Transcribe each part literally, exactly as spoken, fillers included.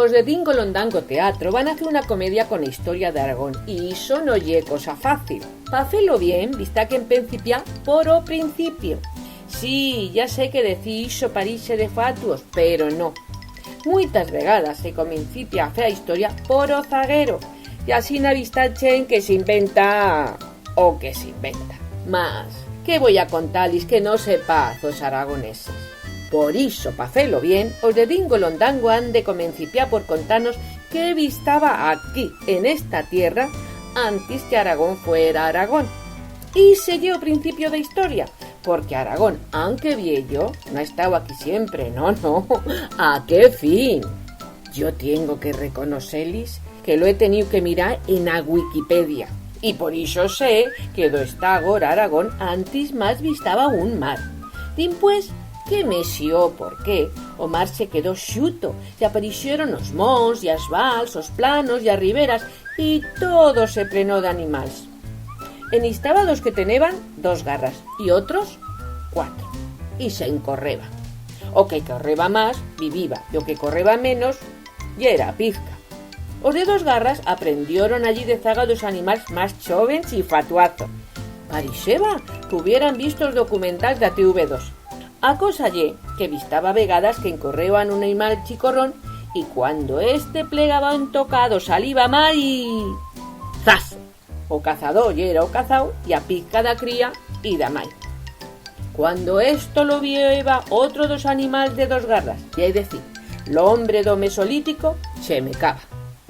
Os de Dingo Londango Teatro van a fer una comedia con a historia d'Aragón, y ixo no ye cosa fácil. Pa fer-lo bien, bi'stá que empencipiar por o principio. Sí, ya sé que decir ixo parixe de fatuos, pero no. Muitas vegadas se comencipia a fer a historia por o zaguero, y asina bi'stá chent que s'inventa o que s'inventa. Mas, qué voi a contar-lis que no sepaz os aragoneses? Por ixo, pa fer-lo bien, os de Dingo Londango han de comencipiar por contar-nos qué bi'staba aquí, en esta tierra, antis que Aragón fuera Aragón. Ixe ye o principio d'a historia, porque Aragón, anque viello, no ha estau aquí siempre, no, no, a qué fin. Yo tiengo que reconocer-lis que lo he teniu que mirar en a Wikipedia, y por ixo sé que do está agora Aragón, antis mas bi'staba un mar. Dimpués, qué mesió por qué, o mar se quedó xuto, y aparixieron os monts, y as vals, os planos, y as riberas, y todo se plenó d'animals. En istaba dos que teneban dos garras, y otros cuatro, y se'n correba. O que correba mas, viviba, y o que correba menos, yera pizca. Os de dos garras aprendioron allí de zaga d'os animals mas chóvens y fatuazo. Parixeba que hubieran visto os documentals d'a T V dos. A cosa ye que bi'staba vegadas que encorreba un animal chicorrón y cuando este plegaba un tocado saliba mal y... ¡Zas! O cazador yera o cazau y a pizca d'a cría y d'a mai. Cuando esto lo vieba otro d'os animals de dos garras, ye decir, l'hombre d'o Mesolítico, chemecaba.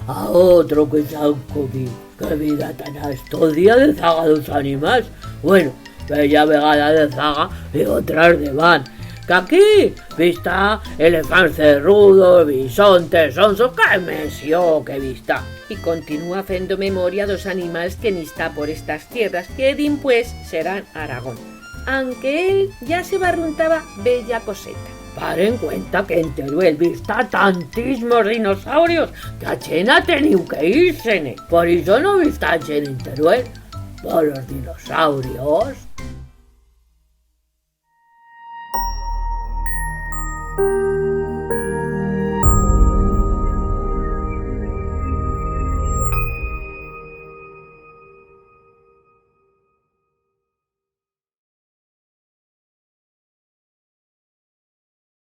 A otro que s'han comiu, qué vida tan astodia de zaga d'os animals. Bueno, bella vegada de zaga y otras de van. Que aquí bi'stá elefants cerrudos, bisontes, sonsos, qué mesió que bi'stá. Y continúa fendo memoria d'os animals que en istá por estas tierras que dimpués serán Aragón. Anque él ya se barruntaba bella coseta. Par en cuenta que en Teruel bi'stá tantismos dinosaurios que a chent ha teniu que ir-se-ne. Por ixo no bi'stá chent en Teruel, por os dinosaurios.